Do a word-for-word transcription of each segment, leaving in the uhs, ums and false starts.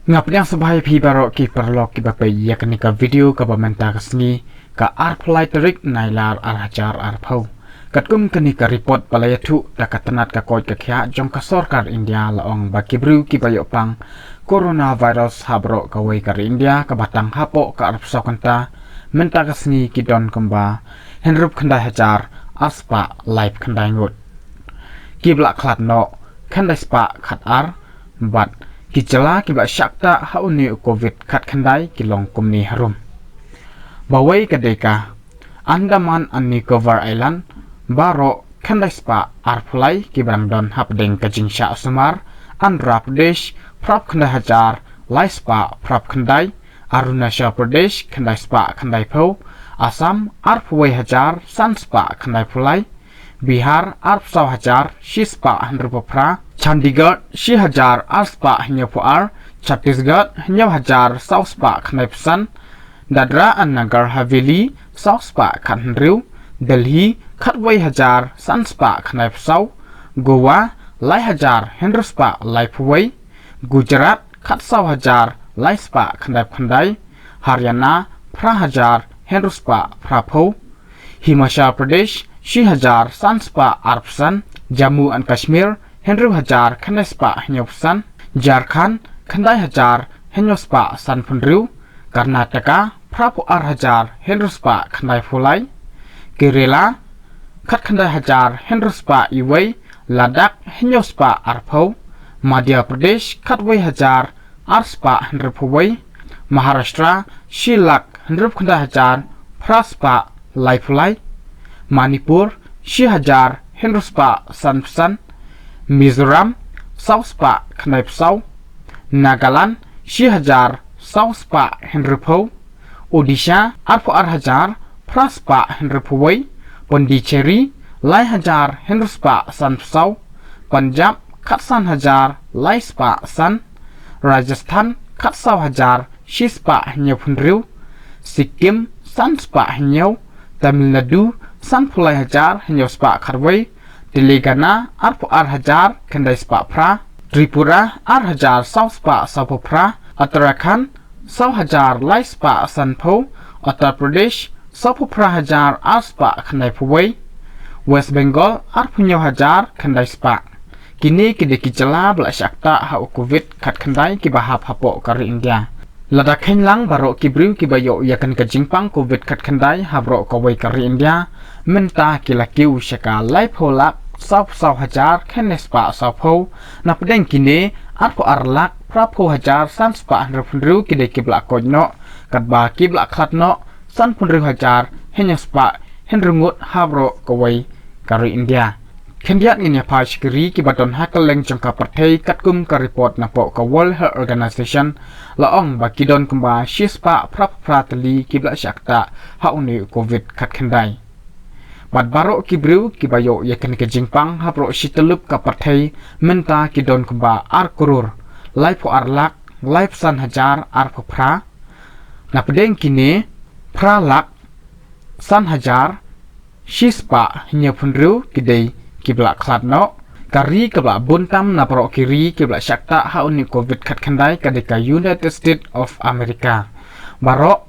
Nga pdiang sngewbha ïa phi baroh ki paralok kiba peit ïa kane ka video kaba mynta ka sngi ka arphew lai tarik Nailar ar hajar arphew. Katkum kane ka report ba la ïathuh da ka tnat ka koit ka khiah jong ka sorkar India la ong ba ki briew kiba ïoh pang coronavirus ha baroh kawei ka ri India kaba tang hapoh ka arphew saw kynta mynta ka sngi ki don kumba hynriewphew khyndai hajar ar spah laiphew khyndai ngut. Kiba la khlad noh khyndai spah khatar bad ki jylla kiba la shah ktah ha une u Covid khatkhyndai ki long kumne harum. Ba wei ka dei ka Andaman and Nicobar Island, baroh khyndai spah arphew lai kiba dang don hapdeng ka jingshah sumar, Andhra Pradesh phraphew khyndai hajar lai spah phraphew khyndai, Arunachal Pradesh khyndai spah khyndaiphew, Assam arphew wei hajar san spah khyndaiphew lai, Bihar arphew saw hajar shi spah hynriewphew phra, Chandigarh shi hajar ar spah hynñiewphew ar, Chhattisgarh hynñiew hajar saw spah khyndaiphew san, Dadra and Nagar Haveli saw spah khathynriew, Delhi khatwei hajar san spah khyndaiphew saw, Goa lai hajar hynriew spah laiphew wei, Gujarat khatsaw hajar lai spah khyndaiphew khyndai, Haryana phra hajar hynriew spah phraphew, Himachal Pradesh shi hajar san spah arphew san, Jammu and Kashmir hynriew hajar khyndai spah hynñiewphew san, Jharkhand khyndai hajar hynñiew spah sanphew hynriew, Karnataka phraphew ar hajar hynriew spah khyndaiphew lai, Kerala khatkhyndai hajar hynriew spah uwei, Ladakh hynñiew spah arphew, Madhya Pradesh khatwei hajar ar spah hynriewphew wei, Maharashtra shi lak hynriewphew khyndai hajar phra spah laiphew lai, Manipur shi hajar hynriew spah sanphew san, Mizoram saw spah khyndaiphew saw, Nagaland shi hajar saw spah hynriewphew, Odisha arphew ar hajar phra spah hynriewphew wei, Pondicherry lai hajar hynriew spah sanphew saw, Punjab khatsan hajar lai spah san, Rajasthan khatsaw hajar shi spah hynñiewphew hynriew, Sikkim san spah hynñiew, Tamil Nadu sanphew lai hajar hynñiew spah khatwei, Telangana arphew ar hajar khyndai spah phra, Tripura ar hajar saw spah sawphew phra, Uttarakhand saw hajar lai spah sanphew, Uttar Pradesh sawphew phra hajar ar spah khyndaiphew wei, West Bengal arphew hynñiew hajar khyndai spah. Kine ki dei ki jylla ba la shah ktah ha u Covid khatkhyndai kiba hap hapoh ka ri India. Lada kheiñ lang baroh ki briew kiba ïoh ïa kane ka jingpang Covid khatkhyndai ha baroh kawei ka ri India mynta ki la kiew sha ka laiphew lak sawphew saw hajar khyndai spah sawphew, napdeng kine arphew ar lak phraphew hajar san spah hynriewphew hynriew ki dei kiba la koit noh, katba kiba la khlad noh sanphew hynriew hajar hynñiew spah hynriew ngut ha baroh kawei ka ri India. Khyndiat ngin ïa phai sha ki ri kiba don ha kylleng jong ka pyrthei. Katkum ka report napoh ka World Health Organization la ong ba ki don kumba shi spah phraphew phra tylli kiba la shah ktah ha une u Covid khatkhyndai. Bad baroh ki briew kiba ïoh ïa kane ka jingpang ha baroh shi tylli ka pyrthei mynta ki don kumba ar klur laiphew ar lak laiphew san hajar arphew phra. Napdeng kine phra lak san hajar shi spah hynñiewphew hynriew ki dei kiba la khlad noh. Ka ri kaba la bun tam na baroh ki ri kiba la shah ktah ha une u Covid khatkhyndai ka dei ka United States of America. Baroh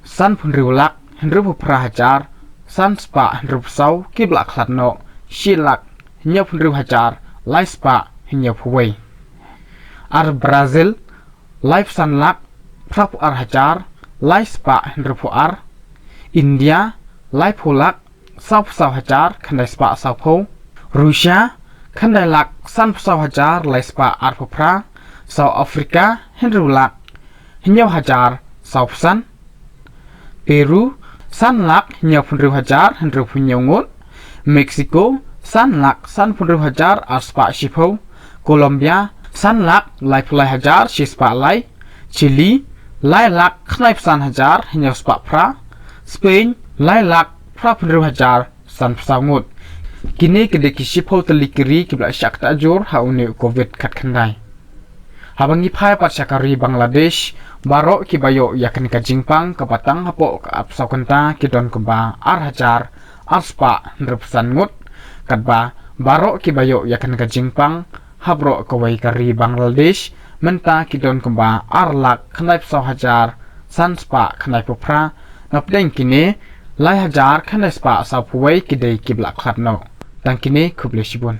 sanphew hynriew lak hynriewphew phra hajar san spah hynriewphew saw kiba la khlad noh, shi lak hynñiewphew hynriew hajar lai spah hynñiewphew wei. Ar Brazil laiphew san lak phraphew ar hajar lai spah hynriewphew ar, India laiphew lak sawphew saw hajar khyndai spah sawphew, Russia khyndai lak sanphew saw hajar lai spah arphew phra, South Africa hynriew lak hynñiew hajar sawphew san, Peru san lak hynñiewphew hynriew hajar hynriewphew hynñiew ngut, Mexico san lak sanphew hynriew hajar ar spah shiphew, Colombia san lak laiphew lai hajar shi spah lai, Chile lai lak khyndaiphew san hajar hynñiew spah phra, Spain lai lak phraphew hynriew hajar sanphew saw ngut. Kine ki dei ki shiphew tylli ki ri kiba la shah ktah jur ha une u Covid khatkhyndai. Haba ngi phai pat sha ka ri Bangladesh, baroh kiba ïoh ïa kane ka jingpang kaba tang hapoh ka arphew saw kynta ki don kumba ar hajar ar spah hynriewphew san ngut. Katba baroh kiba ïoh ïa kane ka jingpang ha baroh kawei ka ri Bangladesh Mynta ki don kumba ar lak khyndai phew saw hajar san spah khyndai phew phra, napdeng kine lai hajar khyndai spah saw phew wei ki dei kiba la khlad noh. Tang kine, khublei shibun.